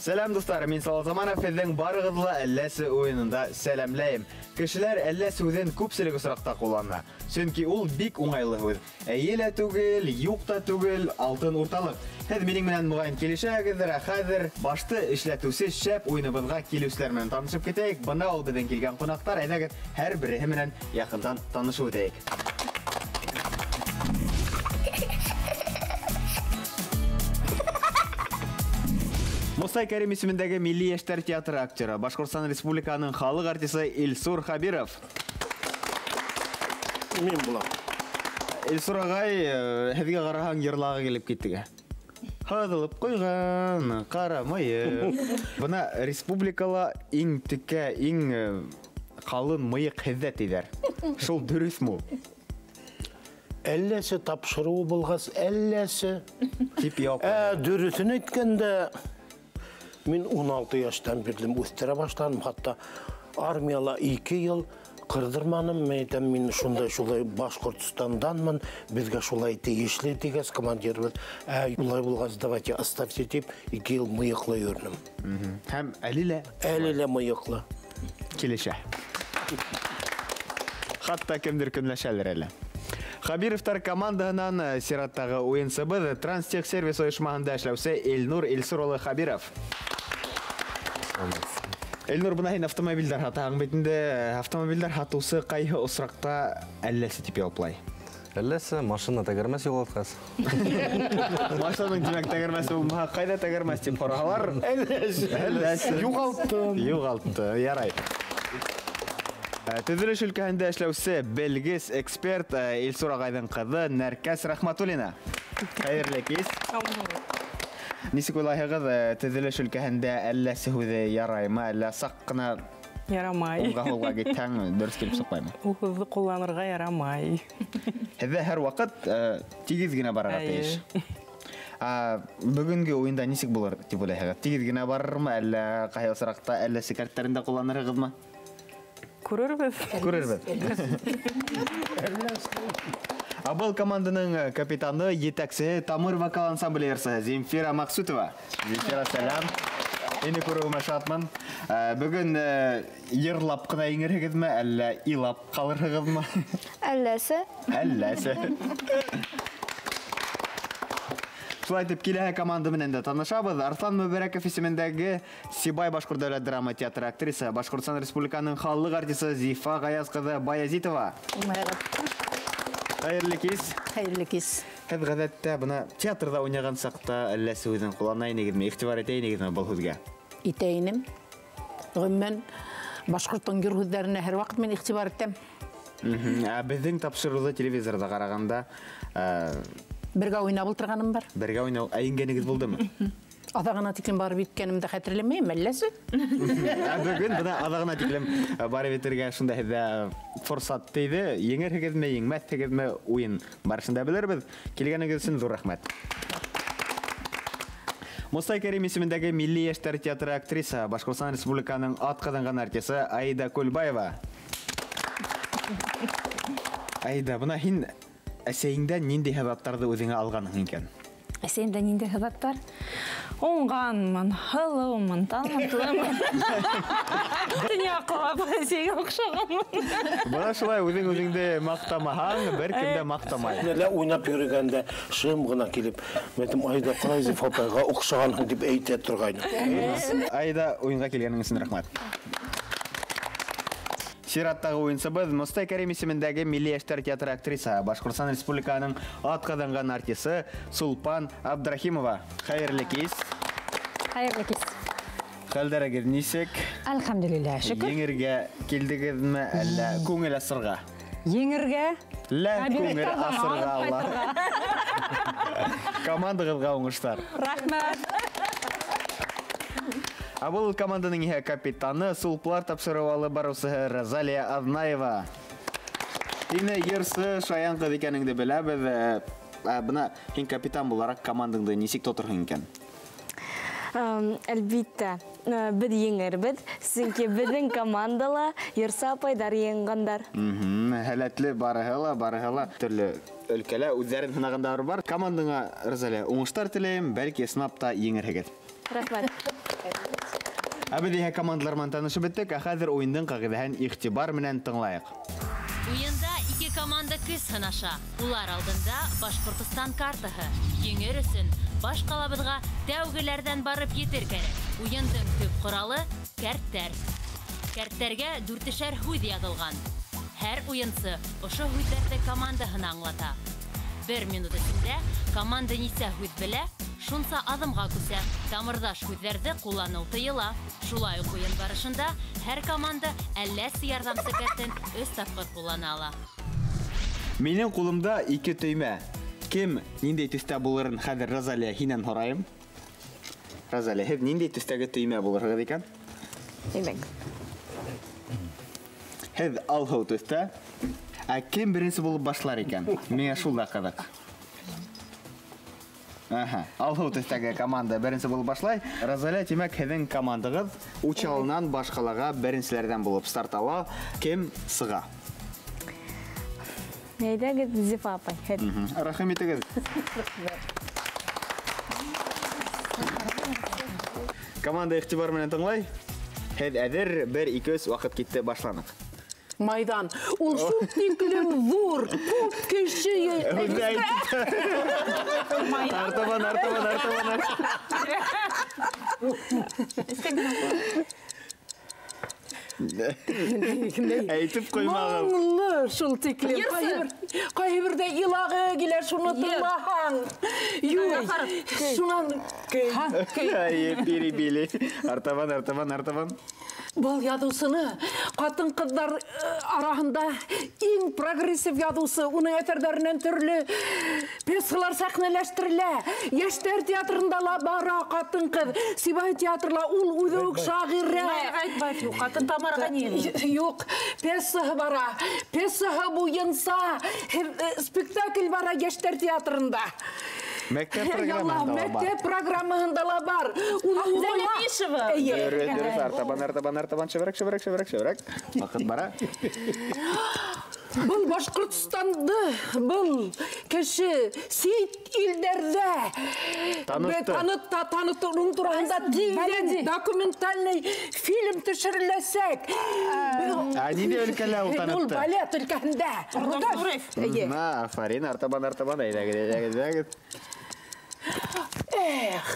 Сәләм, дуҫтар, мин Салават Заманов, һеҙҙең барығыҙҙы ла Әлләсе уйынында сәләмләйем. Кешеләр әлләсе һүҙен күпселек осраҡта ҡуллана. Сөнки ул бик уңайлы һүҙ. Эйе лә түгел, юҡ та түгел, алтын урталыҡ. Һеҙ минең менән моғайын килешәһегеҙҙер, ә хәҙер башты эшләтеүсе шәп уйыныбыҙға килеүселәр менән танышып китәйек. Бына ул беҙҙең килгән ҡунаҡтар, әйҙәгеҙ, һәр береһе менән яҡындан танышып үтәйек. Мостай Кәрим исемендәге Милли йәштәр театры актеры, Башҡортостан Республикаһының халыҡ артисы Илсур Хабиров. Мин булам. Илсур ағай, һеҙгә ҡараһаң йырлағы килеп китте. Һыҙылып ҡуйған, ҡара мыйыҡ. Бына республикала иң текә, иң ҡалын мыйыҡ һеҙҙә тиҙәр. Шул дөрөҫмө ул? Әлләсе тапшырыуы булғас, әлләсе. Тип яуап. Дөрөҫөн әйткәндә, мин 16 йәштән бирле үҫтерә башланым, хатта армияла 2 йыл ҡырҙырманым. Мин әйтәм, мин шундай шулай Башҡортостанданмын, беҙгә шулай тейешле тигәс командирыбыҙ, улай булғас, давайте оставьте тип, 2 йыл мыйыҡлы йөрөнөм. Һәм әле лә? Әле лә мыйыҡлы. Килешә. Хатта кемдер көнләшәлер әле. Хабировтар командаһынан сираттағы уйынсыбыҙ Транстехсервис ойошмаһында эшләүсе Илнур Илсур улы Хабиров. Илнур, бына һин автомобилдәр һатаһың бит инде. Автомобилдәр һатыусы ҡайһы осраҡта әлләсе тип яуаплай? Әлләсе машина тәгәрмәс юғалтҡас. Машинаның тимәк тәгәрмәсе булмаһа, ҡайҙа тәгәрмәс тип һораһалар? Әлләсе. Әлләсе. Юғалттым. Юғалтты, ярай. Төҙөлөш өлкәһендә эшләүсе белгес, эксперт Илсур ағайҙың ҡыҙы Нәркәс Рәхмәтуллина. Хәйерле кис. Нисек уйлайһығыҙ, төҙөлөш өлкәһендә әлләсе һүҙе яраймы, әллә саҡ ҡына Ярамай. Уңға һулға китһәң, дөрөҫ килеп сыҡмаймы? Ул һүҙҙе ҡулланырға ярамай. Һеҙҙә һәр ваҡыт тигеҙ генә барырға тейеш. Бөгөнгө уйында нисек булыр тип уйлайһығыҙ? Тигеҙ генә барырмы, әллә ҡайһы осраҡта әлләсе кәрттәрен дә ҡулланырһығыҙмы? Күрербеҙ. Күрербеҙ. Ә был команданың капитаны, етәксеһе Тамыр вокал ансамбле йырсыһы Земфира Маҡсутова. Земфира, сәләм. Һине күреүемә шатмын. Бөгөн йырлап ҡына еңерһегеҙме, әллә илап ҡалырһығыҙмы? Әлләсе. Әлләсе. Шулай итеп, киләһе команда менән дә танышабыҙ. Арыҫлан Мөбәрәков исемендәге Сибай башҡорт дәүләт драма театры актриса, Башҡортостан Республикаһының халыҡ артисы Зифа Ғаяз ҡыҙы Баязитова. Хәйерле кис. Хәйерле кис. Һеҙ ғәҙәттә бына театрҙа уйнаған саҡта әлләсе һүҙен ҡуллана инегеҙме, иғтибар итә инегеҙме был һүҙгә? Итә инем. Ғөмүмән, башҡорттоң йыр һүҙҙәренә һәр ваҡыт мин иғтибар итәм. Ә беҙҙең тапшырыуҙы телевизорҙа ҡарағанда, Бергә уйнап ултырғаным бар. Бергә уйнау, ә еңгәнегеҙ булдымы? Аҙағына тиклем барып еткәнемде хәтерләмәйем, әлләсе? Ә бөгөн бына аҙағына тиклем барып етергә шунда һеҙҙә форсат тейҙе. Еңерһегеҙме, еңмәҫһегеҙме, уйын барышында белербеҙ. Килгәнегеҙ өсөн ҙур рәхмәт. Мостай Кәрим исемендәге Милли йәштәр театры актриса, Башҡортостан Республикаһының атҡаҙанған артисы Аида Көлбаева. Аида, бына һин әсәйеңдән ниндәй һыҙаттарҙы үҙеңә алғанһың икән? Әсәйемдән ниндәй һыҙаттар? Уңғанмын, һылыумын, талантлымын. Донъя ҡылап әсәйгә оҡшағанмын. Бына шулай үҙең үҙеңде маҡтамаһаң, бер кем дә маҡтамай. Әллә уйнап йөрөгәндә шым ғына килеп, мин әйтәм, Аида, ҡалай Зифа апайға оҡшағанһың тип әйтә торғайным. Аида, уйынға килгәнең өсөн рәхмәт. Сираттағы уйынсыбыҙ Мостай Кәрим исемендәге Милли йәштәр театры актриса, Башҡортостан Республикаһының атҡаҙанған артисы Сулпан Абдрахимова. Хәйерле кис. Хәйерле кис. Хәлдәрегеҙ нисек? Әлхәмдүлилләһ, шөкөр. Еңергә килдегеҙме, әллә күңел асырға? Еңергә. Лә Хәбирҙе күңел алып асырға ла. ҡайтырға. Командағыҙға уңыштар. Рәхмәт. Ә был команданың иһә капитаны, Сулпылар тапшырыу алып барыусыһы Розалия Аҙнаева. Һине йырсы, шаян ҡыҙ икәнеңде беләбеҙ. Бына һин капитан булараҡ командаңды нисек тоторһоң икән? Әлбиттә, беҙ еңербеҙ, сөнки беҙҙең командала йырсы апайҙар еңгәндәр. Һәләтле барыһы ла төрлө өлкәлә үҙҙәрен һынағандар бар. Командаңа, Розалия, уңыштар теләйем, бәлки сынап та еңерһегеҙ. Рәхмәт. Ә беҙ иһә командалар менән танышып бөттөк, ә хәҙер уйындың ҡағиҙәһен иғтибар менән тыңлайыҡ. Уйында ике команда көс һынаша. Улар алдында Башҡортостан картаһы. Еңер өсөн баш ҡалабыҙға тәүгеләрҙән барып етер кәрәк. Уйындың төп ҡоралы кәрттәр. Кәрттәргә дүртешәр һүҙ яҙылған. Һәр уйынсы ошо һүҙҙәрҙе командаһына аңлата. Бер минут эсендә команда нисә һүҙ белә, шунса аҙымға күсә. Тамырҙаш һүҙҙәрҙе ҡулланыу тыйыла. Шулай уҡ уйын барышында һәр команда әлләсе ярҙамсы кәртен 3 тапҡыр ҡуллана ала. Минең ҡулымда 2 төймә. Кем ниндәй төҫтә булырын хәҙер Розалия һинән һорайым. Розалия, һеҙ ниндәй төҫтәге төймә булырһығыҙ икән? Тимәк. Һеҙ алһыу төҫтә. Ә кем беренсе булып башлар икән? Миңә шул да ҡыҙыҡ. Аһа, алһыу төҫтәге команда беренсе булып башлай. Розалия, тимәк, һеҙҙең командағыҙ Учалынан баш ҡалаға беренселәрҙән булып старт ала. Кем сыға? Әйҙәгеҙ, Зифа апай. Рәхим итегеҙ. Команда иғтибар менән тыңлай. Һеҙ әҙер, 1, 2, 3, ваҡыт китте, башланыҡ. Майҙан. Ул шул тиклем ҙур, күп кеше. Артабан, артабан, артабан. Әйтеп ҡуймағыҙ. Моңло шул тиклем. Ҡайһы берҙә илағы килә, шуны тыңлаһаң. Юҡ, шунан көй. Әйе, перебили. Артабан, артабан, артабан. Был яҙыусыны ҡатын-ҡыҙҙар араһында иң прогрессив яҙыусы, уның әҫәрҙәренән төрлө пьесалар сәхнәләштерелә. Йәштәр театрында ла бара ҡатын-ҡыҙ, Сибай театрла ул үҙе үк шағирә. Юҡ, ҡатын Тамара Ғәниева. Юҡ, пьесаһы бара. Пьесаһы буйынса спектакль бара Йәштәр театрында. Мәктәп программаһында ла бар. Мәктәп программаһында ла бар. Зәләмишева. Дөрөҫ, дөрөҫ, артабан, артабан, артабан, шәберәк, шәберәк, шәберәк, шәберәк. Ваҡыт бара. Был Башҡортостанды, был кеше сит илдәрҙә танытты. Танытты, уның тураһында тиҙҙән документальный фильм төшөрөләсәк. Ә ниндәй өлкәлә ул танытты? Ул балет өлкәһендә. Рудольф. Афарин, артабан, артабан, әйҙәгеҙ, әйҙәгеҙ, әйҙәгеҙ. Эх,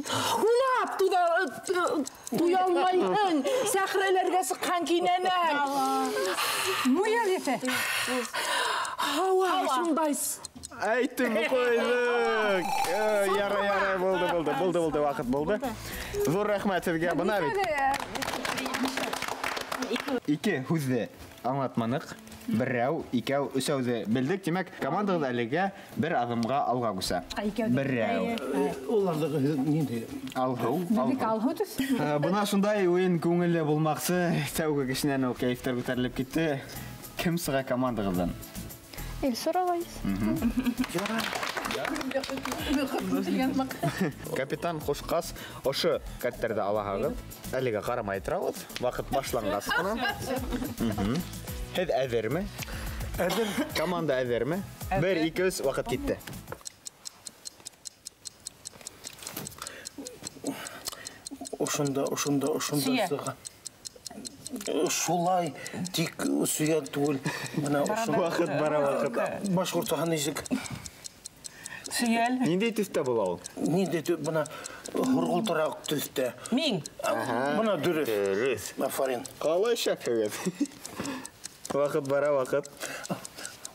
һулап туя алмайһың, сәхрәләргә сыҡҡан кинәнәк. Муйыл еҫе. Һауа шундай. Әйттем ҡуйҙыҡ. Ярай, ярай, булды, булды, булды, булды, ваҡыт булды. Ҙур рәхмәт һеҙгә. Бына бит. 2 һүҙҙе аңлатманыҡ. Берәү, икәү, өсәүҙе белдек. Тимәк, командағыҙ әлегә бер аҙымға алға күсә. Берәү. Уларҙығы ниндәй? Алһыу. Алһыу төҫ. Бына шундай уйын күңелле булмаҡсы. Тәүге кешенән үк кәйефтәр күтәрелеп китте. Кем сыға командағыҙҙан? Илсур ағай. Капитан ҡушҡас, ошо кәрттәрҙе алаһығыҙ. Әлегә ҡарамай торабыҙ. Ваҡыт башланғас ҡына. Һеҙ әҙерме? Әҙер. Команда әҙерме? 1, 2, 3, ваҡыт китте. Ошонда, ошонда, ошонда сыға. Шулай, тик сөйә түгел. Бына ошо ваҡыт бара, ваҡыт. Башҡортостан нисек? Сөйәл. Ниндәй төҫтә була ул? Ниндәй төҫ? Бына һорғолтораҡ төҫтә. Мин. Бына дөрөҫ. Дөрөҫ. Афарин. Ҡалай шәпһегеҙ. Ваҡыт бара, ваҡыт.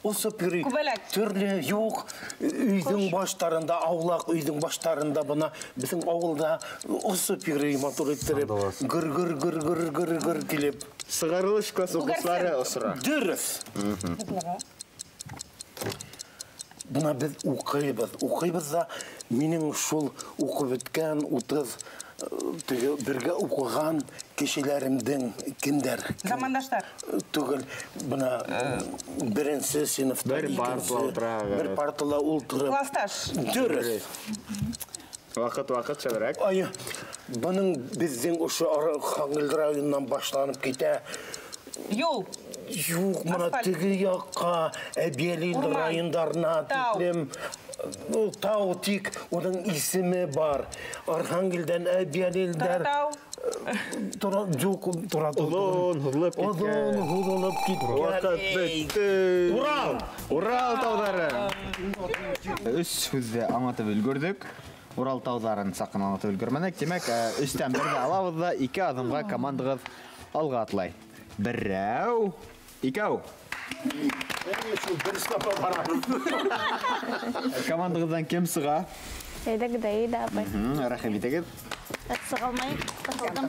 Осоп йөрөй. Төрлө юҡ, өйҙөң баштарында, аулаҡ өйҙөң баштарында бына беҙҙең ауылда осоп йөрөй матур иттереп, гөр-гөр гөр-гөр гөр-гөр килеп. Сығарылыш класс уҡыусылары осора. Дөрөҫ. Бына беҙ уҡыйбыҙ, уҡыйбыҙ ҙа минең шул уҡып бөткән 30 теге бергә уҡыған кешеләремдең кемдәр? Замандаштар. Түгел, бына беренсе синыфта, бер партала ултыра. Бер партала ултырып. Классташ. Дөрөҫ. Ваҡыт, ваҡыт, шәберәк. Ай, бының беҙҙең ошо Архангел районынан башланып китә. Юл. Юҡ, мына теге яҡҡа, Әбйәлил райондарына тиклем. Ул тау тик, уның исеме бар. Архангелдән Әбйәлилдәр. Торатау. Юҡ, Торатау. Оҙон, һуҙылып киткән. Оҙон, һуҙылып киткән. Ваҡыт бөттө. Урал! Урал тауҙары. Өс һүҙҙе аңлатып өлгөрҙөк. Урал тауҙарын саҡын аңлатып өлгөрмәнек. Тимәк, өстән берҙе алабыҙ ҙа, ике аҙымға командағыҙ алға атлай. Берәү, икәү. Командағыҙҙан кем сыға? Әйҙәгеҙ, әйҙә, апай. Рәхим итегеҙ. Сыға алмай, тығылдым.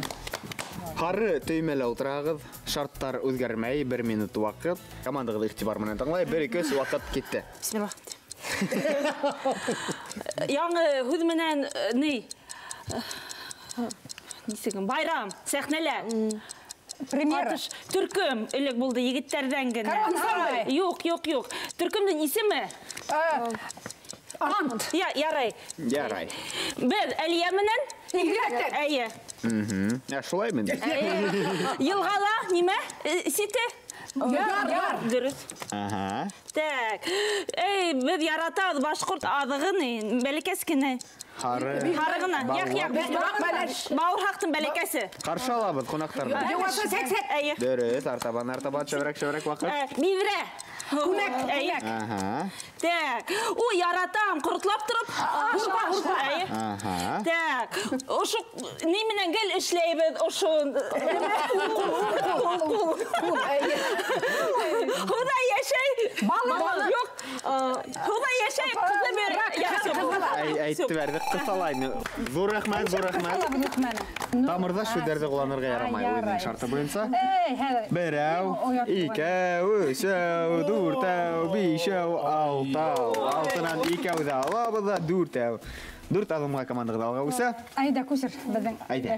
Һары төймәлә ултырағыҙ. Шарттар үҙгәрмәй, 1 минут ваҡыт. Командағыҙ иғтибар менән тыңлай. 1, 2, 3, ваҡыт китте. Бисмилла. Яңы һүҙ менән ни? Нисек? Байрам, сәхнәлә. Премьера. Төркөм элек булды егеттәрҙән генә. Ансамбль. Юҡ, юҡ, юҡ. Төркөмдөң исеме? Ант. Я, ярай. Ярай. Беҙ Әлиә менән Игерәктәр. Әйе. Ә шулаймы инде? Йылғала нимә? Сите? Яр, яр. Дөрөҫ. Аһа. Так. Эй, беҙ яратабыҙ башҡорт аҙығын, бәләкәс кенә. Һары. Һары ғына. Яҡ, яҡ. Бауырһаҡтың бәләкәсе. Ҡаршы алабыҙ ҡунаҡтарҙы. Йыуашы сәк-сәк. Әйе. Дөрөҫ, артабан, артабан, шәберәк, шәберәк ваҡыт. Биҙрә. Күмәк, күмәк. Аһа. Так. Ой, яратам, ҡоротлап тороп. Һурпа, һурпа. Әйе. Аһа. Так. Ошо ни менән гел эшләйбеҙ, ошо. Ҡул, әйе. Һыуҙа йәшәй. Балыҡ. Юҡ. Һыуҙа йәшәй, ҡыҙы бер. Әйтте бәрҙе, ҡыҫалайны. Ҙур рәхмәт, ҙур рәхмәт. Тамырҙаш һүҙҙәрҙе ҡулланырға ярамай уйындың шарты буйынса. Берәү, икәү, өсәү, дүртәү, бишәү, алтау. Алтынан икәү ҙә алабыҙ ҙа, дүртәү. Дүрт аҙымға командағыҙ алға үсә. Әйҙә, күсер беҙҙең. Әйҙә.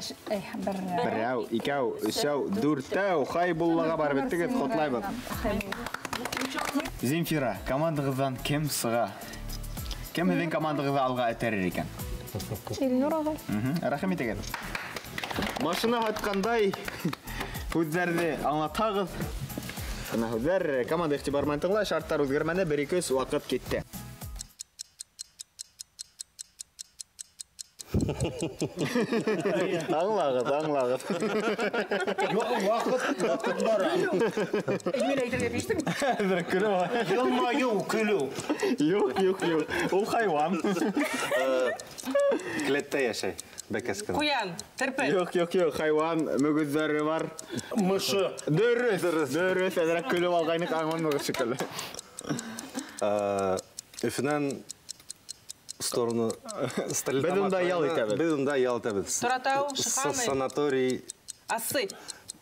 Берәү, икәү, өсәү, дүртәү. Хайбуллаға барып еттегеҙ, ҡотлайбыҙ. Земфира, командағыҙҙан кем сыға? Кем һеҙҙең командағыҙҙы алға этәрер икән? Илнур ағай. Рәхим итегеҙ. Машина һатҡандай һүҙҙәрҙе аңлатағыҙ. Бына һүҙҙәр команда иғтибар менән тыңлай, шарттар үҙгәрмәне, 1, 2, 3, ваҡыт китте. Аңлағыҙ, аңлағыҙ. Юҡ, ваҡыт, ваҡыт бара. Мин әйтергә тейештем. Әҙерәк көлөп ала. Йылмайыу, көлөү. Юҡ, юҡ, юҡ. Ул хайуан. Келәттә йәшәй, бәкәс кенә. Ҡуян, терпе. Юҡ, юҡ, юҡ. Хайуан, мөгөҙҙәре бар. Мышы. Дөрөҫ, дөрөҫ. Әҙерәк көлөп алғайныҡ, аңланмағыҙ шикелле. Өфөнән сторону Беҙ унда ял итәбеҙ. Беҙ унда ял итәбеҙ. Торатау, Шиханы. Санаторий. Асы.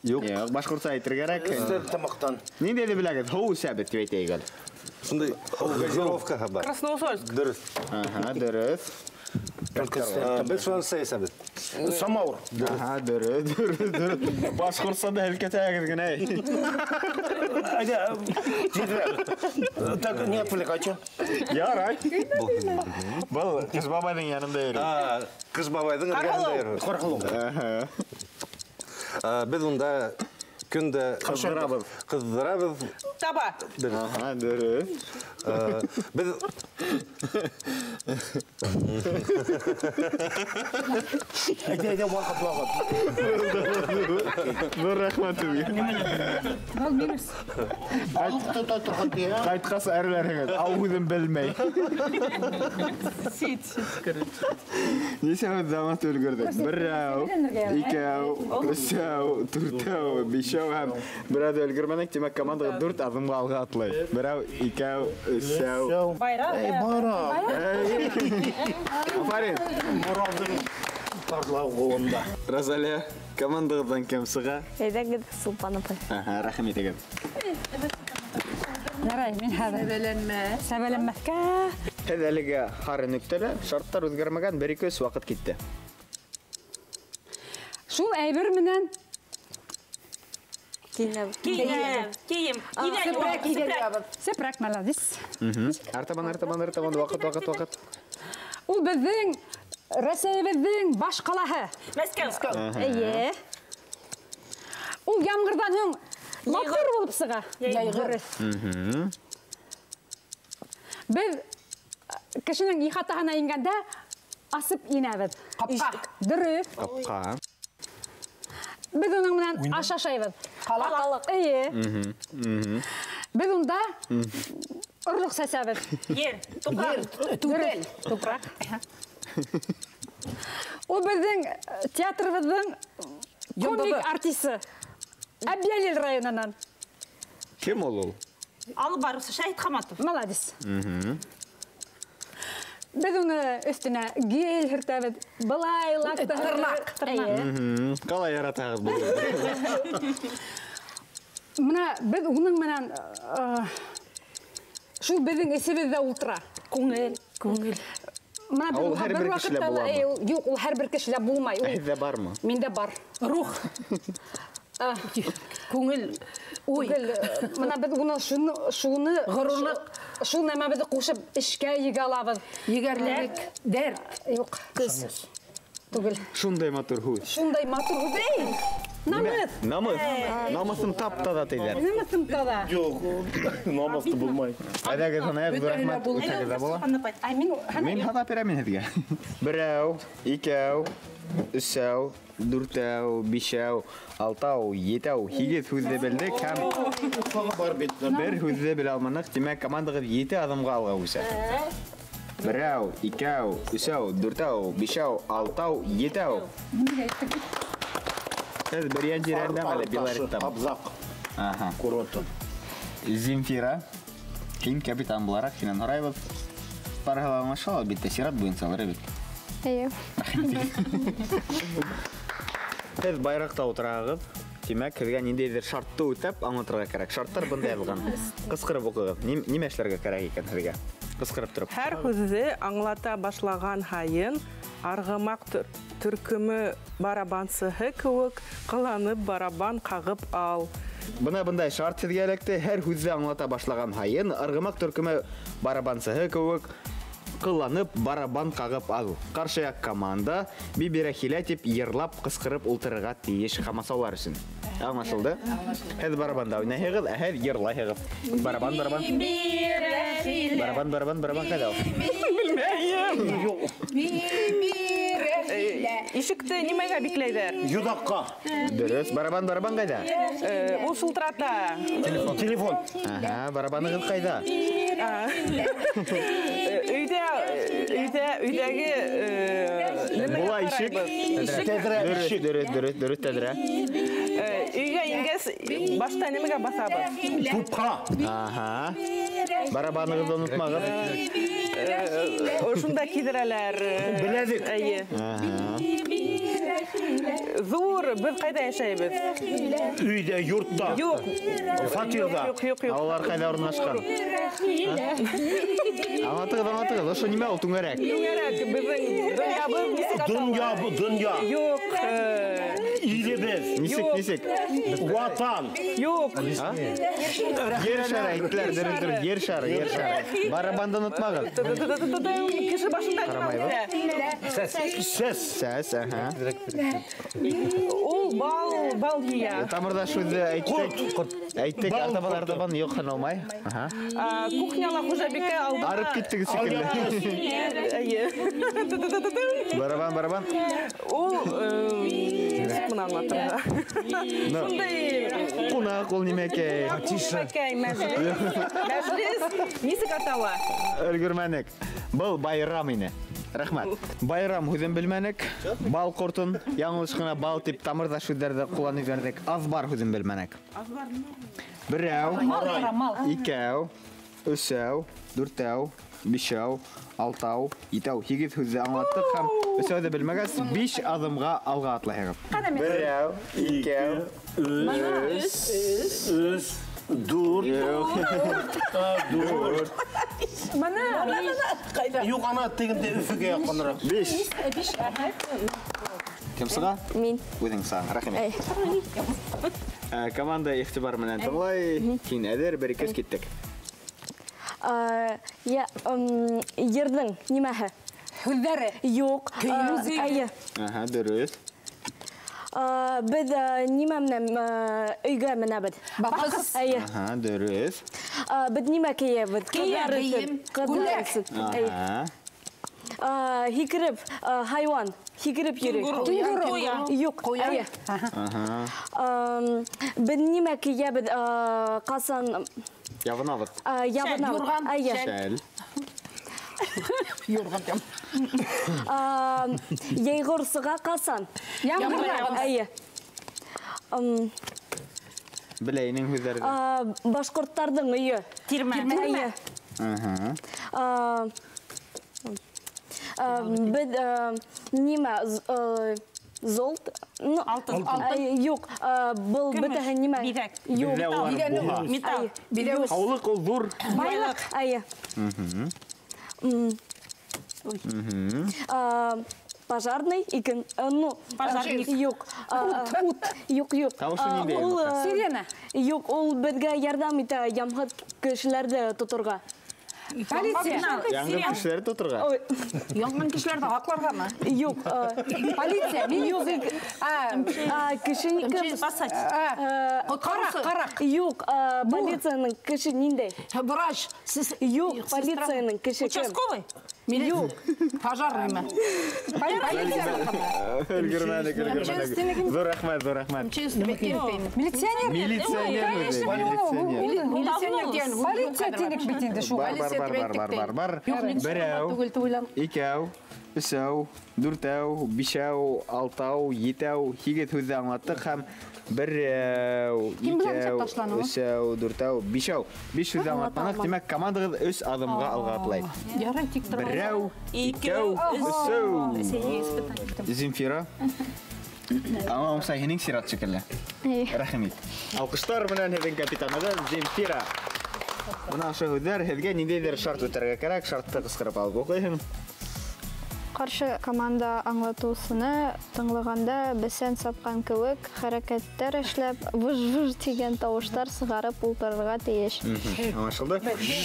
Юҡ. Юҡ, башҡортса әйтергә кәрәк. Стәрлетамаҡтан. Ниндәйҙе беләгеҙ? Һыу эсәбеҙ тип әйтәйек әле. Шундай газировка бар. Красноусольск. Дөрөҫ. Аһа, дөрөҫ. Беҙ шунан сәй эсәбеҙ. Самауыр. Аһа, дөрөҫ, дөрөҫ, дөрөҫ. Башҡортса да һелкетәгеҙ генә. Әйҙә, тиҙерәк. Так, не отвлекайте. Ярай. Был Ҡыш бабайҙың янында йөрөй. Ҡыш бабайҙың эргәһендә йөрөй. Ҡарһылыу. Беҙ унда көн дә Ҡыҙҙырабыҙ. Ҡыҙҙырабыҙ. Таба. Аһа, дөрөҫ. Беҙ Әйҙә, әйҙә, ваҡыт, ваҡыт. Ҙур рәхмәт һеҙгә. Был минус. Балыҡ тота торған тиһә. Ҡайтҡас әрләрһегеҙ, ау һүҙен белмәй. Сит, сит, короче. Нисә һүҙҙе аңлатып өлгөрҙөк? Берәү, икәү, өсәү, дүртәү, бишәү һәм берәү ҙә өлгөрмәнек. Тимәк, командаға дүрт аҙымға алға атлай. Берәү, икәү, өсәү. Байрам. Эй, бара. Афарин. Моралдың тарлауында. Розалия, командағыҙҙан кем сыға? Әйҙәгеҙ, Сулпан апай. Аһа, рәхим итегеҙ. Ярай, мин хәҙер. Сәбәләнмә. Сәбәләнмәҫкә. Һеҙ әлегә һары нөктәлә, шарттар үҙгәрмәгән, 1, 2, 3, ваҡыт китте. Шул әйбер менән Кейем. Кейем, кейем. Сепрәк, сепрәк. Сепрәк, молодец. Артабан, артабан, артабан, ваҡыт, ваҡыт, ваҡыт. Ул беҙҙең Рәсәйебеҙҙең баш ҡалаһы. Мәскәү. Эйе. Ул ямғырҙан һуң матур булып сыға. Йәйғыр. Беҙ кешенең ихатаһына ингәндә асып инәбеҙ. Ҡапҡа. Дөрөҫ. Ҡапҡа. Беҙ уның менән аш ашайбыҙ. Ҡалаҡ. Эйе. Беҙ унда орлоҡ сәсәбеҙ. Ер, тупраҡ. Түгел. Тупраҡ. Ул беҙҙең театрыбыҙҙың комик артисы. Әбйәлил районынан. Кем ул ул? Алып барыусы Шәһит Хаматов. Молодец. Беҙ уны өҫтөнә гел һөртәбеҙ. Былай лакты. Тырнаҡ. Ҡалай яратағыҙ был? Мына беҙ уның менән шул беҙҙең эсебеҙҙә ултыра. Күңел. Күңел. Ул һәр бер кешелә буламы? Юҡ, ул һәр бер кешелә булмай. Һеҙҙә бармы? Миндә бар. Рух. Күңел, уй. Мына беҙ уны шуны ғорурлыҡ, шул нәмәбеҙҙе ҡушып эшкә егә алабыҙ. Егәрлелек, дәрт. Юҡ. Көс. Түгел. Шундай матур һүҙ. Шундай матур һүҙ. Эй, намыҫ. Намыҫ. Намыҫын тап та да тейҙәр. Намыҫын таҙа. Юҡ, намыҫты булмай. Әйҙәгеҙ һанайыҡ, ҙур рәхмәт. Үтһәгеҙ ҙә була. Мин һанап бирәм мин һеҙгә. Берәү, икәү, өсәү, дүртәү, бишәү, алтау, етәү, һигеҙ һүҙҙе белдек һәм бер һүҙҙе белә алманыҡ. Тимәк, командағыҙ 7 аҙымға алға үҫә. Берәү, икәү, өсәү, дүртәү, бишәү, алтау, етәү. Һеҙ Бөрйән тирәһендәме әле Белореттамы? Абзаҡ. Курорты. Земфира, һин капитан булараҡ һинән һорайбыҙ. Барыһы ла аңлашыла, әлбиттә, сират буйынсалыр бит. Эйе. Һеҙ байраҡта ултырағыҙ. Тимәк, һеҙгә ниндәйҙер шартты үтәп аңлатырға кәрәк. Шарттар бында яҙылған. Ҡысҡырып уҡығыҙ. Нимә эшләргә кәрәк икән һеҙгә? Ҡысҡырып тороп. Һәр һүҙҙе аңлата башлаған һайын арғымаҡ төркөмө барабансыһы кеүек ҡыланып барабан ҡағып ал. Бына бындай шарт һеҙгә эләкте. Һәр һүҙҙе аңлата башлаған һайын арғымаҡ төркөмө барабансыһы кеүек ҡыланып барабан ҡағып ал. Ҡаршы яҡ команда Бибирәхилә тип йырлап ҡысҡырып ултырырға тейеш ҡамасаулар өсөн. Аңлашылды? Һеҙ барабанда уйнайһығыҙ, ә һеҙ йырлайһығыҙ. Барабан, барабан. Барабан, барабан, барабан ҡайҙа ул? Белмәйем. Ишекте нимәгә бикләйҙәр? Йоҙаҡҡа. Дөрөҫ. Барабан, барабан ҡайҙа? Ул шылтырата. Телефон. Телефон. Аһа, барабанығыҙ ҡайҙа? Өйҙә, өйҙә, өйҙәге Була ишек. Тәҙрә. Дөрөҫ, дөрөҫ, дөрөҫ, дөрөҫ, тәҙрә. Өйгә ингәс, башта нимәгә баҫабыҙ? Тупҡа. Аһа. Барабанығыҙҙы онотмағыҙ. Ошонда киҙерәләр. Беләҙек. Эйе. Ҙур, беҙ ҡайҙа йәшәйбеҙ? Өйҙә, йортта. Юҡ. Фатирҙа. Юҡ, юҡ, юҡ. Улар ҡайҙа урынлашҡан? Аңлатығыҙ, аңлатығыҙ. Ошо нимә ул түңәрәк? Түңәрәк, беҙҙең донъябыҙ нисек атала? Донъя, донъя. Юҡ. Илебеҙ. Нисек, нисек? Ватан. Юҡ. Ер шары әйттеләр, дөрөҫ, дөрөҫ. Ер шары, ер шары. Барабанды онотмағыҙ. Кеше башында нимә үҫә? Сәс. Сәс, аһа. Ул бал, бал йыя. Тамырҙаш һүҙҙе әйттек. Әйттек, Бал артабан, ҡорто. артабан, юҡ, һаналмай. Аһа. Кухняла хужабикә алдына. Арып киттегеҙ шикелле. Эйе. Барабан, барабан. Ул нисек быны аңлатырға? Шундай Ҡунаҡ ул нимәкәй? Нимәкәй, мәжлес. Мәжлес нисек атала? Өлгөрмәнек. Был байрам ине. Рәхмәт. Байрам һүҙен белмәнек. Бал ҡортон, яңылыш ҡына бал тип тамырҙаш һүҙҙәрҙе ҡулланып ебәрҙек. Аҙбар һүҙен белмәнек. Берәү, икәү, өсәү, дүртәү, бишәү, алтау, етәү, һигеҙ һүҙҙе аңлаттыҡ һәм өсәүҙе белмәгәс, 5 аҙымға алға атлайһығыҙ. Берәү, икәү, өс, өс, дүрт, дүрт. Мына. Юҡ, ана тегендә Өфөгә яҡыныраҡ. 5. Кем сыға? Мин. Үҙең сығаң. Рәхмәт. Команда иғтибар менән тыңлай. Һин әҙер, бер, ике, өс, киттек. Йырҙың нимәһе? Һүҙҙәре. Юҡ. Әйе. Аһа, дөрөҫ. Беҙ нимә менән өйгә менәбеҙ? Баҡыс. Әйе. Аһа, дөрөҫ. Беҙ нимә кейәбеҙ? Ҡыҙҙар өсөн. Ҡыҙҙар өсөн. Аһа. Һикереп, хайуан. Һикереп йөрөй. Кенгуру. Юҡ. Әйе. Аһа. Беҙ нимә кейәбеҙ? Ҡасан? Ябынабыҙ. Ябынабыҙ. Әйе. Шәл. Юрған тем. Йәйғор сыға ҡасан? Ямғыр. Әйе. Белә инең һүҙҙәрҙе. Башҡорттарҙың өйө. Тирмә. Әйе. Аһа. Беҙ нимә? Золт? Алтын. Юҡ. Был бөтәһе нимә? Биҙәк. Юҡ. Беҙҙә улар була. Металл. Биләүес. Һаулыҡ ул ҙур. Байлыҡ. Әйе. Пожарный, икен, ну, пожарник. Юҡ. Ут. Юҡ, юҡ. Тауышы ниндәй? Сирена. Юҡ, ул беҙгә ярҙам итә ямғыр кешеләрҙе тоторға. Полиция. Яңғыр кешеләрҙе тоторға? Яңғын кешеләрҙе һаҡларғамы? Юҡ. Полиция. Юҡ. Кеше Спасать. Ҡараҡ, ҡараҡ. Юҡ, полицияның кеше ниндәй? Врач. Юҡ, полицияның кеше кем? Участковый? Юҡ. Пожарныймы? Полиция. Өлгөрмәнек, өлгөрмәнек. Ҙур рәхмәт, ҙур рәхмәт. Милиционер. Милиционер. Милиционер тигән. Полиция тинек бит инде шул. Бар, бар, бар, бар, бар, бар. Берәү, икәү, өсәү, дүртәү, бишәү, алтау, етәү, һигеҙ һүҙҙе аңлаттыҡ һәм берәү, икәү, өсәү, дүртәү, бишәү. Биш һүҙҙе аңлатманыҡ. Тимәк, командағыҙ өс аҙымға алға атлай. Берәү, икәү, өсәү. Земфира. Аңлауымса, һинең сират шикелле. Рәхим ит. Алҡыштар менән һеҙҙең капитанығыҙ Земфира. Бына ошо һүҙҙәр һеҙгә ниндәйҙер шарт үтәргә кәрәк, шартты ҡысҡырып алып уҡыйһың. Ҡаршы команда аңлатыусыны тыңлағанда бесән сапҡан кеүек хәрәкәттәр эшләп, выж-выж тигән тауыштар сығарып ултырырға тейеш. Аңлашылды.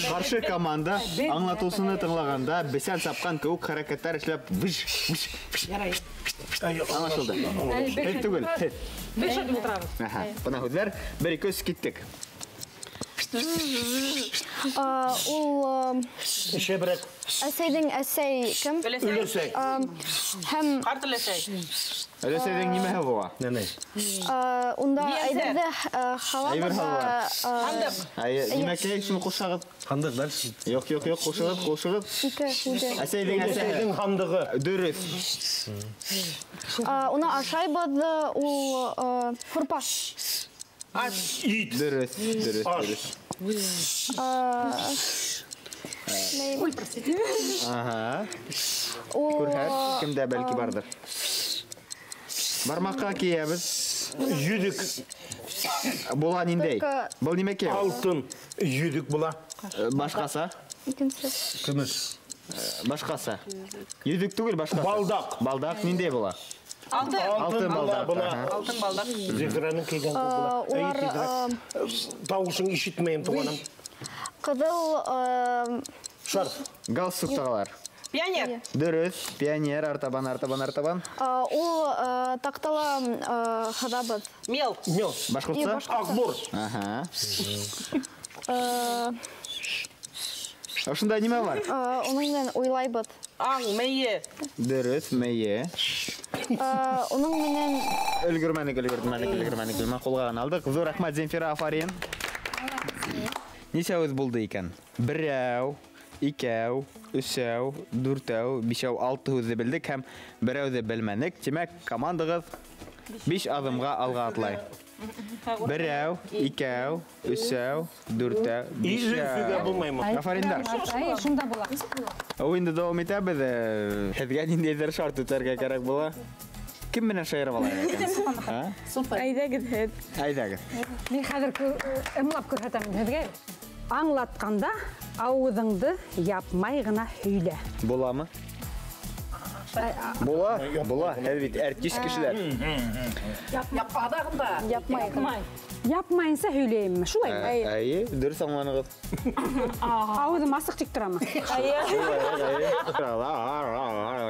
Ҡаршы команда аңлатыусыны тыңлағанда бесән сапҡан кеүек хәрәкәттәр эшләп, выж-выж. Аңлашылды. Һеҙ түгел, һеҙ. Бер шарт ултырабыҙ. Бына һүҙҙәр, бер, ике, өс, киттек. Ул Шәберәк. Әсәйҙең әсәй кем? Өләсәй. Һәм ҡарт өләсәй. Өләсәйҙең нимәһе була? Нәнәй. Унда әйберҙе һалабыҙ. Һандыҡ. Нимәкәй, шуны ҡушағыҙ. Һандыҡ дальше. Юҡ, юҡ, юҡ, ҡушығыҙ, ҡушығыҙ. Ике һүҙе. Әсәйҙең әсәйҙең һандығы. Дөрөҫ. Уны ашайбыҙ, ул һурпа. Аш. Ит. Дөрөҫ, дөрөҫ, дөрөҫ. Ой, простите. Ага. Күрһәт, кемдә бәлки барҙыр. Бармаҡҡа кейәбеҙ. Йөҙөк. Була ниндәй? Был нимәкәй? Алтын йөҙөк була. Башҡаса? Икенсе. Көмөш. Башҡаса. Йөҙөк түгел, башҡаса. Балдаҡ. Балдаҡ ниндәй була? Алтын. Алтын балдаҡ. Алтын балдаҡ. Зөһрәнең кейгән була. Тауышың ишетмәйем, туғаным. Ҡыҙыл шарф. Галстук тағалар. Пионер. Дөрөҫ, пионер, артабан, артабан, артабан. Ул таҡтала һыҙабыҙ. Мел. Мел. Башҡортса? Аҡбур. Ага. Ошонда нимә бар? Уның менән уйлайбыҙ. Аң, мейе. Дөрөҫ, мейе. Уның менән өлгөрмәнек, өлгөрмәнек, өлгөрмәнек. Өлгөрмәнек, ҡулға ғына алдыҡ. Ҙур рәхмәт, Земфира, афарин. Нисә һүҙ булды икән? Берәү, икәү, өсәү, дүртәү, бишәү, алты һүҙҙе белдек һәм берәүҙе белмәнек. Тимәк, командағыҙ 5 аҙымға алға атлай. Берәү, икәү, өсәү, дүртәү, бишәү. Афариндар. Шунда була. Уйынды дауам итәбеҙ. Һеҙгә ниндәйҙер шарт үтәргә кәрәк була. Кем менән шайырып алайыҡ икән? Әйҙәгеҙ һеҙ. Әйҙәгеҙ. Мин хәҙер ымлап күрһәтәм һеҙгә. Аңлатҡанда ауыҙыңды япмай ғына һөйлә. Буламы? Була, була. Һеҙ бит артист кешеләр. Аҙағында. Япмай. Япмайынса һөйләйемме? Шулаймы? Әйе, дөрөҫ аңланығыҙ. Ауыҙым асыҡ тик торамы?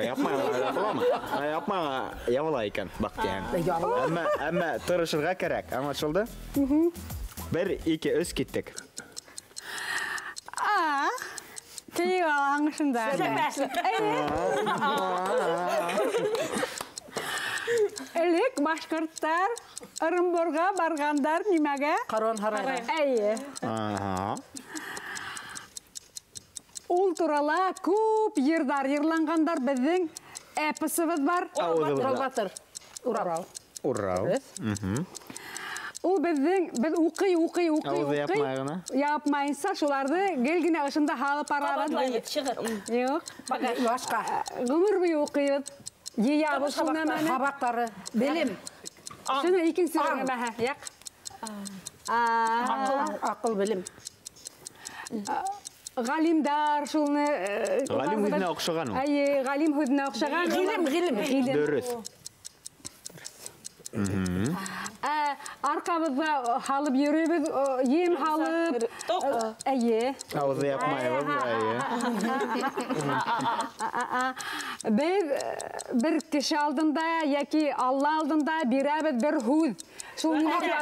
Япмай, япмай, ябыла икән, баҡ тиһәң. Әммә тырышырға кәрәк, аңлашылды? 1, 2, 3 киттек. Кейек алаһың шунда. Элек башҡорттар Ырымбурға барғандар нимәгә? Каруан һарайға. Әйе. Ул турала күп йырҙар йырланғандар, беҙҙең эпосыбыҙ бар. Урал батыр. Урал. Урал. Ул беҙҙең, беҙ уҡый. Ауыҙы япмай ғына. Япмайынса шуларҙы гел генә ошонда һалып барабыҙ. Шиғыр. Юҡ. Башҡа. Ғүмер буйы уҡыйбыҙ. Йыябыҙ шул нәмәне. Һабаҡтары. Белем. Шуны икенсе бер нәмәһе. Яҡ. Аҡыл, белем. Ғалимдар шуны... Ғалим һүҙенә оҡшаған ул. Әйе, ғалим һүҙенә оҡшаған. Ғилем, ғилем. Дөрөҫ. Арҡабыҙҙа һалып йөрөйбөҙ, ем һалып. Әйе. Ауыҙы япмайбыҙ, әйе. Беҙ бер кеше алдында йәки Алла алдында бирәбеҙ бер һүҙ. Шул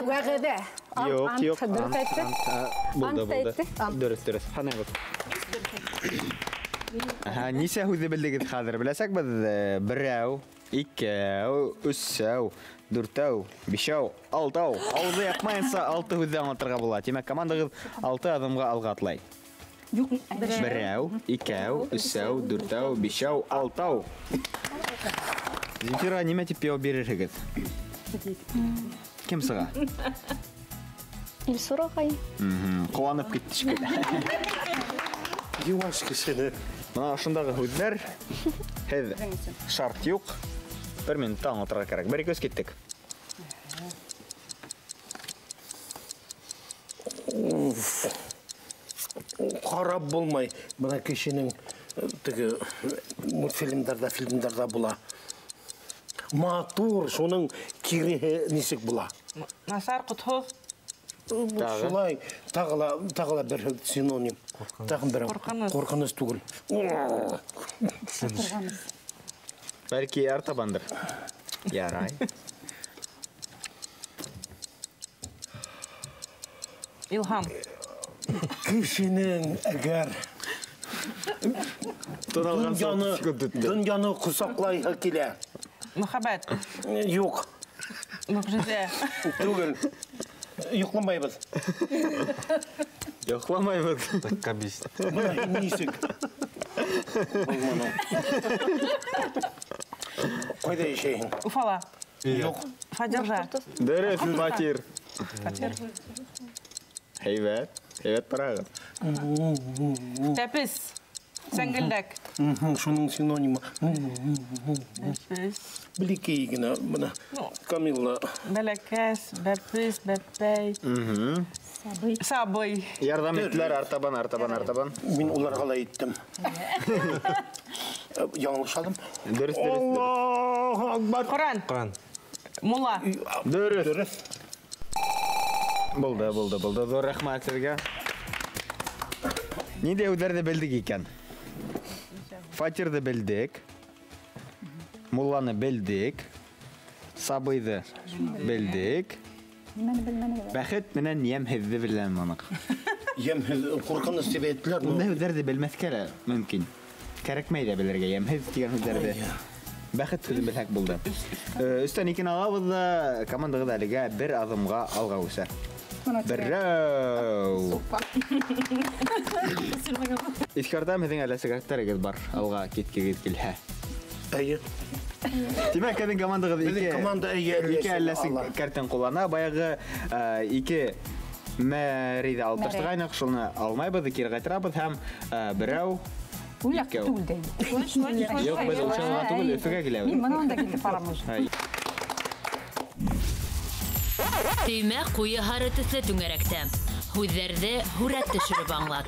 вәғәҙә. Юҡ, юҡ. Дөрөҫ әйтте. Булды, булды. Дөрөҫ, дөрөҫ. Һанайбыҙ. Нисә һүҙҙе белдегеҙ хәҙер? Беләсәк беҙ берәү, икәү, өсәү, дүртәү, бишәү, алтау. Ауыҙы япмайынса 6 һүҙҙе аңлатырға була. Тимәк, командағыҙ 6 аҙымға алға атлай. Берәү, икәү, өсәү, дүртәү, бишәү, алтау. Земфира, нимә тип яуап бирерһегеҙ? Кем сыға? Илсур ағай. Ҡыуанып китте шикелле. Йыуаш кешене. Бына ошондағы һүҙҙәр. Һеҙ шарт юҡ. Бер минутта аңлатырға кәрәк. 1, 2, 3 киттек. Ҡарап булмай. Бына кешенең теге мультфильмдарҙа, фильмдарҙа була. Матур, шуның киреһе нисек була? Насар, ҡотһоҙ. Шулай, тағы ла бер синоним. Тағын бер. Ҡурҡыныс. Ҡурҡыныс түгел. Бәлки артабандыр. Ярай. Илһам. Кешенең әгәр донъяны ҡосаҡлайһы килә. Мөхәббәт. Юҡ. Мөғжизә. Түгел. Йоҡламайбыҙ. Йоҡламайбыҙ. Бына нисек. Ҡайҙа йәшәйһең? Уфала. Юҡ. Фатирҙа. Дөрөҫ, фатир. Фатир. Һәйбәт, һәйбәт барағыҙ. Тәпес. Сәңгелдәк. Шуның синонимы. Бәпес. Бәләкәй генә бына. Камилла. Бәләкәс, бәпес, бәпәй. Сабый. Сабый. Ярҙам иттеләр, артабан, артабан, артабан. Мин уларға ла иттем. Яңылышалым. Дөрөҫ, дөрөҫ. Аллаһу акбар. Ҡоран. Ҡоран. Мулла. Дөрөҫ. Дөрөҫ. Булды, булды, булды. Ҙур рәхмәт һеҙгә. Ниндәй һүҙҙәрҙе белдек икән? Фатирҙы белдек, мулланы белдек, сабыйҙы белдек. Бәхет менән йәмһеҙҙе белмәнек. Йәмһеҙ ҡурҡыныс тип әйттеләр. Ундай һүҙҙәрҙе белмәҫкә лә мөмкин. Кәрәкмәй ҙә белергә йәмһеҙ тигән һүҙҙәрҙе. Бәхет һүҙен белһәк булды. Өстән икене алабыҙ ҙа, командағыҙ әлегә бер аҙымға алға үҫә. Берәү. Иҫкәртәм, һеҙҙең әле сәғәттәрегеҙ бар, алға киткегеҙ килһә. Эйе. Тимәк, һеҙҙең командағыҙ команда ике әлләсен кәртен ҡуллана. Баяғы ике мәрейҙе алып ташлағайныҡ, шуны алмайбыҙ, кире ҡайтарабыҙ һәм берәү, икәү. Юҡ, беҙ Учалыға түгел, Өфөгә киләбеҙ. Мин бына унда китеп барам уже. Төймә ҡуйы һары төҫлө түңәрәктә. Һүҙҙәрҙе һүрәт төшөрөп аңлат.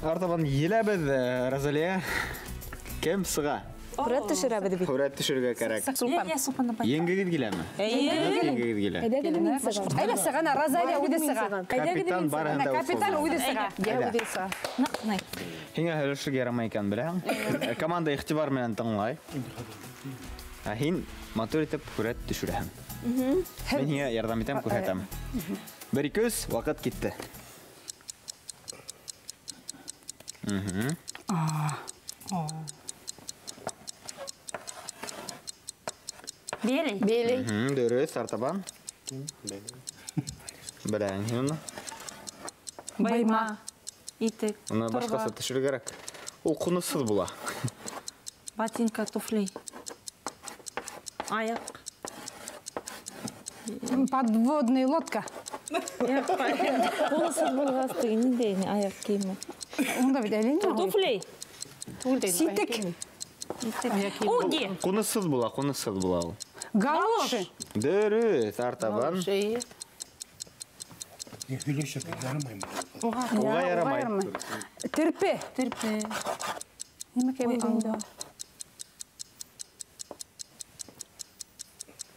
Артабан еләбеҙ, Розалия. Кем сыға? Һүрәт төшөрәбеҙ бит. Һүрәт төшөрөргә кәрәк. Еңгегеҙ киләме? Еңгегеҙ килә. Әйҙә сығана, Розалия үҙе сыға. Капитан барыһын да үҙ Капитан үҙе сыға. Әйҙә. Һиңә һөйләшергә ярамай икән, беләһең. Команда иғтибар менән тыңлай. Ә һин матур итеп һүрәт төшөрәһең. Мин һиңә ярҙам итәм, күрһәтәм. 1 2 3, ваҡыт китте. Белый. Белый. Дөрөҫ, артабан. Беләһең һин уны. Байма. Итек. Уны башҡаса төшөрөр кәрәк. Ул ҡунысһыҙ була. Ботинка, туфли. Аяҡ. Подводная лодка. Ҡунысһыҙ булғас теге ниндәй аяҡ кейеме? Унда бит әле нимә? Туфли. Ситек. Уги. Ҡунысһыҙ була, ҡунысһыҙ була ул. Галоши. Дөрөҫ, артабан. Һөйләшергә ярамаймы? Уға ярамай. Терпе. Терпе. Нимәкәй булды инде?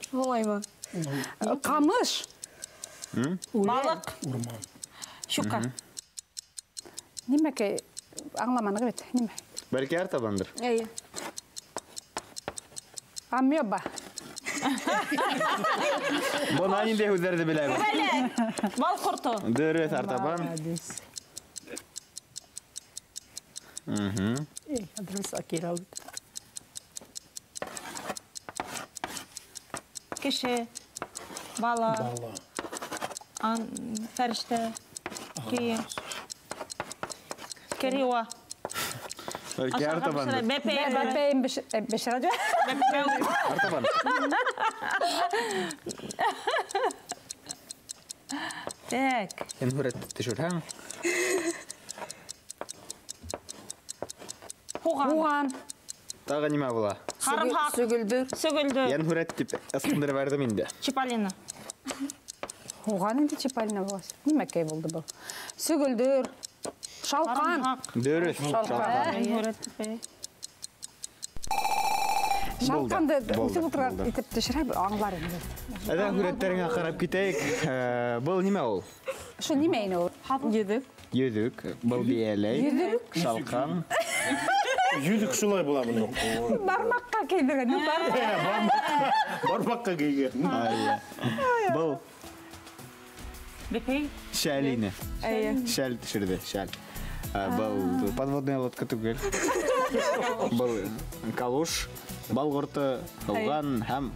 Шулаймы? Ҡамыш. Балыҡ. Урман. Щука. Нимәкәй аңламаныҡ бит. Нимә? Бәлки артабандыр. Эйе. Амеба. Бына ниндәй һүҙҙәрҙе беләбеҙ. Күбәләк. Бал ҡорто. Дөрөҫ, артабан. Кеше, бала, фәрештә, кейем, кереуа. Бәлки артабандыр. Бәпәйем. Бәпәйем бешерә. Артабан. Так. Һин һүрәтте төшөрһәң. Һуған. Һуған. Тағы нимә була? Һарымһаҡ. Сөгөлдөр. Сөгөлдөр. Йән һүрәт тип ысҡындырып бәрҙем инде. Чиполлино. Һуған инде чиполлино була. Нимәкәй булды был? Сөгөлдөр. Шалҡан. Дөрөҫ. Шалҡан. Шалҡанды үҫеп ултырған итеп төшөрә, аңлар инде. Әҙә һүрәттәреңә ҡарап китәйек. Был нимә ул? Шул нимә ине ул? Йөҙөк. Йөҙөк. Был бейәләй. Йөҙөк. Шалҡан. Йөҙөк шулай була бының. Бармаҡҡа кейҙергән. Бармаҡҡа кейгән. Был Бәпәй. Шәл ине. Шәл төшөрҙө, шәл. Был подводная лодка түгел. Был калуш, бал ҡорто, һыуған һәм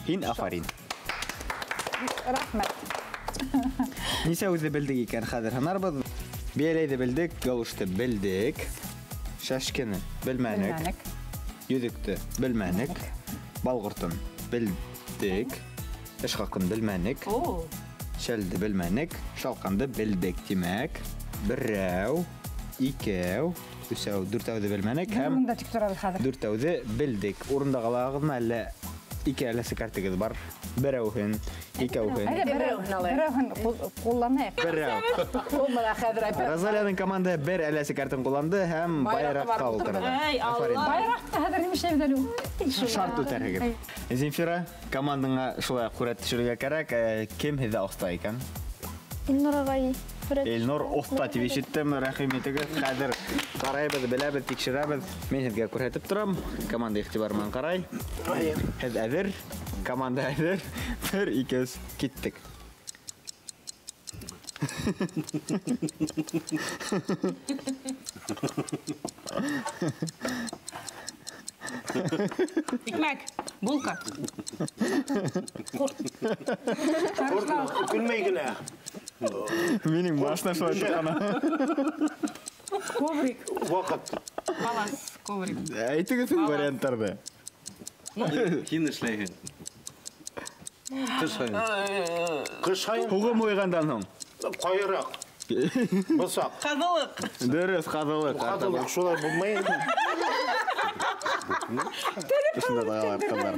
һин афарин. Рәхмәт. Нисә үҙе белдек икән, хәҙер һанарбыҙ. Бейәләйҙе белдек, галушты белдек, шәшкене белмәнек, йөҙөктө белмәнек, бал ҡортон белдек, эш хаҡын белмәнек, шәлде белмәнек, шалҡанды белдек. Тимәк, берәү, икәү, өсәү, дүртәүҙе белмәнек һәм дүртәүҙе белдек. Урында ҡалағыҙмы, әллә ике әләсе картегеҙ бар? Берәүһен, икәүһен. Әле берәүһен ҡулланыйыҡ. Берәү. Розалияның команда бер әләсе картын ҡулланды һәм байраҡҡа ултырҙы. Афарин. Байраҡты хәҙер нимә эшләйбеҙ әле? Шарт үтәрһегеҙ. Земфира, командаңа шулай һүрәт төшөрөргә кәрәк. Кем һеҙҙә оҫта икән? Илнур ағай. Илнур оҫта тип ишеттем, рәхим итегеҙ. Хәҙер ҡарайбыҙ, беләбеҙ, тикшерәбеҙ. Мин һеҙгә күрһәтеп торам. Команда иғтибар менән ҡарай. Һеҙ әҙер, команда әҙер. 1 2 3, киттек. Икмәк, булка. Ҡорт. Көлмәй генә. Минең башына шулай тоҡана. Коврик. Ваҡыт. Палас, коврик. Әйтегеҙ варианттарҙы. Һин эшләйһең. Ҡыш һайын. Ҡыш һайын. Һуғым ҡуйғандан һуң. Ҡайыраҡ. Бысаҡ. Ҡаҙылыҡ. Дөрөҫ, ҡаҙылыҡ. Ҡаҙылыҡ шулай булмай инде. Шунда тағалар ҡыҙҙар.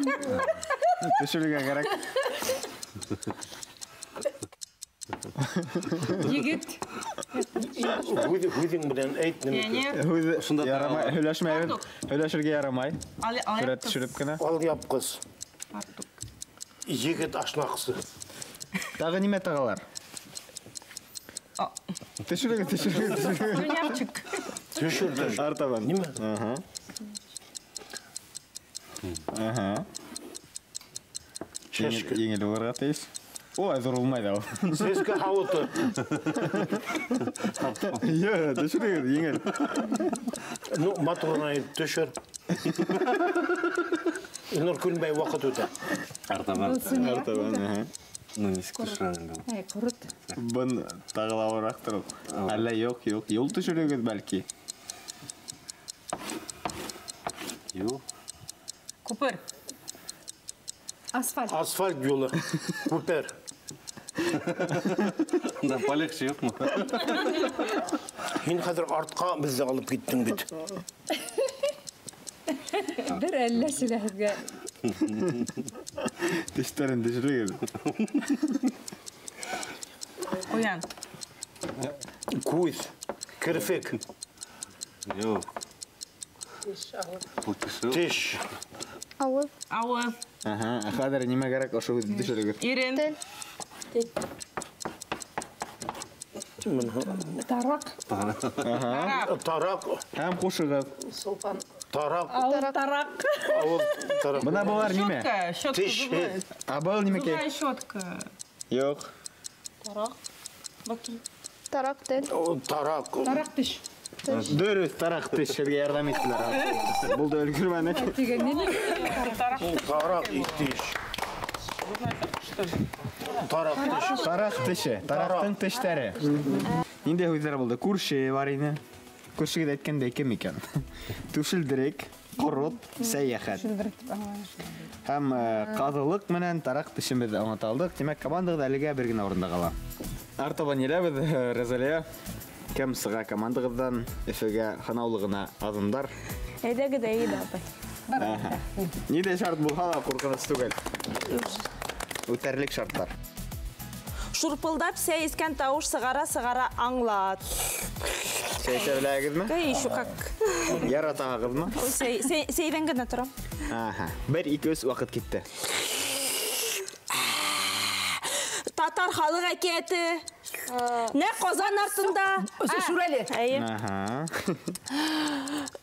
Төшөрөргә кәрәк. Егет. Һүҙең менән әйт нимә? Һүҙ ярамай, һөйләшмәйбеҙ. Һөйләшергә ярамай. Сүрәт төшөрөп кенә. Алъяпҡыс. Егет ашнаҡсы. Тағы нимә тағалар? Төшөрөгөҙ, төшөрөгөҙ, төшөрөгөҙ. Слюнявчик. Төшөр. Артабан. Нимә? Ага. Ага. Шешке. Еңел булырға тейеш. Ой, ҙур булмай ҙа ул. Сәскә һауыты. Йә, төшөрөгөҙ, еңел. Ну, матур ғына итеп төшөр. Илнур Көнбай ваҡыт үтә. Артабан. Артабан, аһа. Ну, нисек төшөрә инде ул? Әй, ҡорот. Бын тағы ла ауырыраҡтыр ул. Әллә юҡ, юҡ. Юл төшөрөгөҙ бәлки. Юл. Күпер. Асфальт. Асфальт юлы. Күпер. Да, полегче юҡмы? Һин хәҙер артҡа беҙҙе алып киттең бит. Бер әллә сөйлә һеҙгә. Тештәрен төшөрөгөҙ. Ҡуян. Күҙ. Керфек. Юҡ. Был кеше. Теш. Ауыҙ. Ауыҙ. Аһа, хәҙер нимә кәрәк, ошо һүҙҙе төшөрөгөҙ. Ирен. Тел. Тараҡ. Тараҡ. Һәм ҡушығыҙ. Тараҡ. Ауыҙ тараҡ. Ауыҙ тараҡ. Бына былар нимә? Щетка, щетка Теш. зубная. Ә был нимәкәй? Зубная щетка. Юҡ. Тараҡ. Баки. Тараҡ тел. Тараҡ. Тараҡ теш. Дөрөҫ, тараҡ теш. Һеҙгә ярҙам иттеләр. Булды, өлгөрмәнек. Тигән нимә? Тараҡ. Тараҡ теш. Тараҡ теше. Тараҡ теше. Тараҡтың тештәре. Ниндәй һүҙҙәр булды? Күрше бар ине. Күршегеҙ әйткәндәй кем икән? Түшелдерек, ҡорот, сәйәхәт. Һәм ҡаҙылыҡ менән тараҡ тешебеҙҙе аңлата алдыҡ. Тимәк, командағыҙ әлегә бер генә урында ҡала. Артабан еләбеҙ, Розалия. Кем сыға командағыҙҙан Өфөгә һанаулы ғына аҙымдар? Әйҙәгеҙ, әйҙә, апай. Ниндәй шарт булһа ла ҡурҡыныс түгел. Үтәрлек шарттар. Шурпылдап сәй эскән тауыш сығара-сығара аңлат. Сәй эсә беләһегеҙме? Кәй, еще как. Яратаһығыҙмы? Сәйҙән генә торам. Аһа. 1, 2, 3 ваҡыт китте. Татар халыҡ әкиәте. Нә Ҡазан артында. Шүрәле. Әйе. Аһа.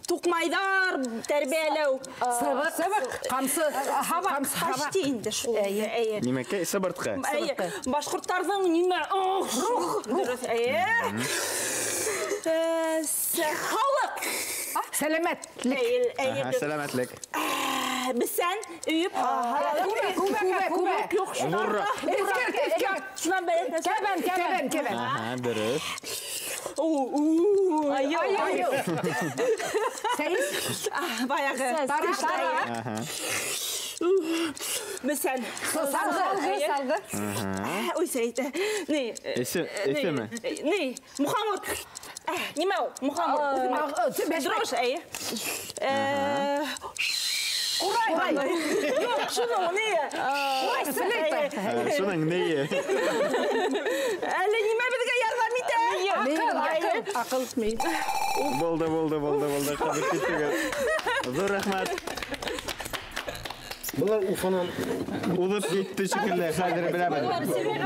Туҡмайҙар тәрбиәләү. Сыбыҡ, сыбыҡ, ҡамсы, һабаҡ, почти инде шул. Әйе. Нимәкәй, сыбыртҡы. Әйе. Башҡорттарҙың нимә? Ох, рух. Дөрөҫ, әйе. Халыҡ. Сәләмәтлек. Әйе. Сәләмәтлек. Бесән өйөп. Күбә, күбә, Юҡ, шунан. Эҫкәрт, эҫкәрт. Шунан бәләт. Кәбән, кәбән, кәбән. Аһа, дөрөҫ. Айыу. Айыу. Сәйес. Баяғы. Тараҡ, тараҡ. Бесән. Салғы, Салғы. Ой, сәйт. Ни? Эҫеме? Ни? Мухаммад. Нимә ул? Мухаммад. Дрожь, әйе. Ҡурай. Юҡ, шуның ни? Ҡурай, флейта. Шуның ние? Әле нимә беҙгә ярҙам итә? Аҡыл, аҡыл, аҡыл. Булды, булды, булды, булды. Ҡабып киттегеҙ. Ҙур рәхмәт. Былар Уфанан уҙып китте шикелле, хәҙер беләбеҙ.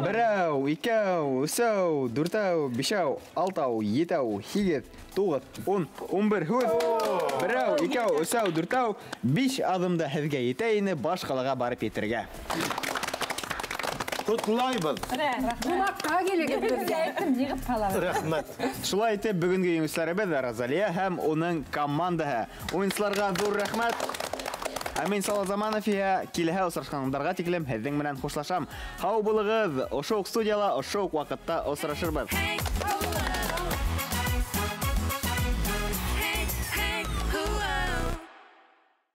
Берәү, икәү, өсәү, дүртәү, бишәү, алтау, етәү, һигеҙ, туғыҙ, ун, 11 һүҙ. Берәү, икәү, өсәү, дүртәү, 5 аҙымда һеҙгә етә ине баш ҡалаға барып етергә. Ҡотлайбыҙ. Ҡунаҡҡа килегеҙ беҙгә. Йығып ҡалабыҙ. Рәхмәт. Шулай итеп, бөгөнгө еңеүселәребеҙ Розалия һәм уның командаһы. Уйынсыларға ҙур рәхмәт. Ә мин Салават Заманов иһә киләһе осрашҡандарға тиклем һеҙҙең менән хушлашам. Һау булығыҙ. Ошо уҡ студияла, ошо уҡ ваҡытта осрашырбыҙ. Hey,